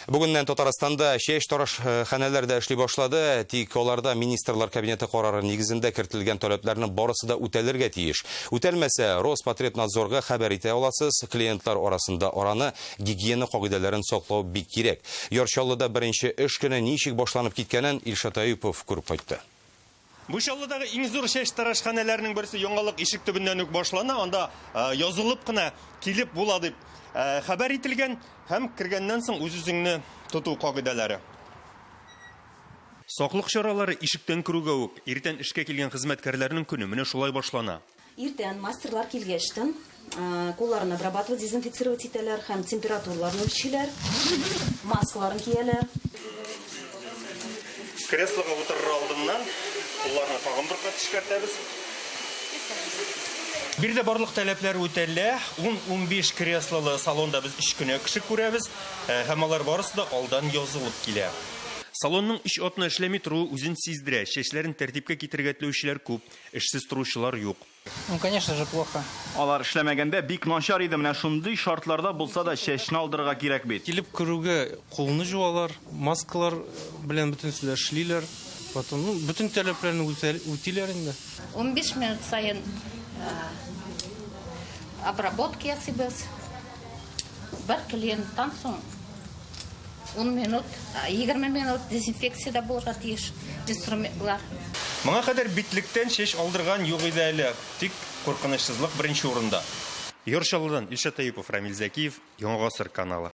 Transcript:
Бүгеннән Татарстанда чәч тарашханәләр дә эшли башлады, тик аларда Министрлар Кабинеты карары нигезендә кертелгән таләпләрнең барысы да үтәлергә тиеш. Үтәлмәсә, Роспотребнадзорга хәбәр итә аласыз, клиентлар арасында араны, гигиена кагыйдәләрен саклау бик кирәк. Яр Чаллыда беренче эш көне ничек башланып киткәнен Илшат Әюпов күреп кайтты. Бу Чаллыдагы иң зур чәчтарашханәләрнең берсе яңалык ишек төбеннән үк башлана. Анда язылып кына килеп була дип хәбәр ителгән һәм кергәннән соң үз-үзеңне тоту кагыйдәләре. Саклык чаралары ишектән керүгә үк, иртән эшкә килгән хезмәткәрләрнең көне менә шулай башлана. Иртән мастерлар килгәчтен, кулларын обрабатывать, дезинфицировать итәләр һәм температураларын үлчиләр, маскаларын кияләр. Креслога утырыр алдыннан кулларны тагын бер кат эшкәртәбез. Биредә барлык таләпләр үтәлә. Ун-унбиш креслолы салонда без өч кенә кеше күрәбез, һәм алар барысы да алдан язылып килә. Салонның өч атна эшләми торуы үзен сиздерә, чәчләрен тәртипкә китерергә теләүчеләр күп. Эшсез торучылар юк. Ну, конечно же, плохо. Алар эшләмәгәндә бик начар иде, менә шундый шартларда булса да чәчне алдырырга кирәк бит. Килеп керүгә кулны җуалар, маскалар белән бөтенесе дә эшлиләр. Потом, ну, бөтен таләпләрне үтиләр инде. 15 минут саен обработка ясыйбыз. Бер клиенттан соң Ун минут, 20 минут дезинфекциядә булырга тиеш инструментлар. Моңа кадәр битлектән чәч алдырган юк иде әле. Тик куркынычсызлык беренче урында. Яр Чаллыдан Илшат Әюпов, Рамил Зәкиев, Яңа Гасыр каналы.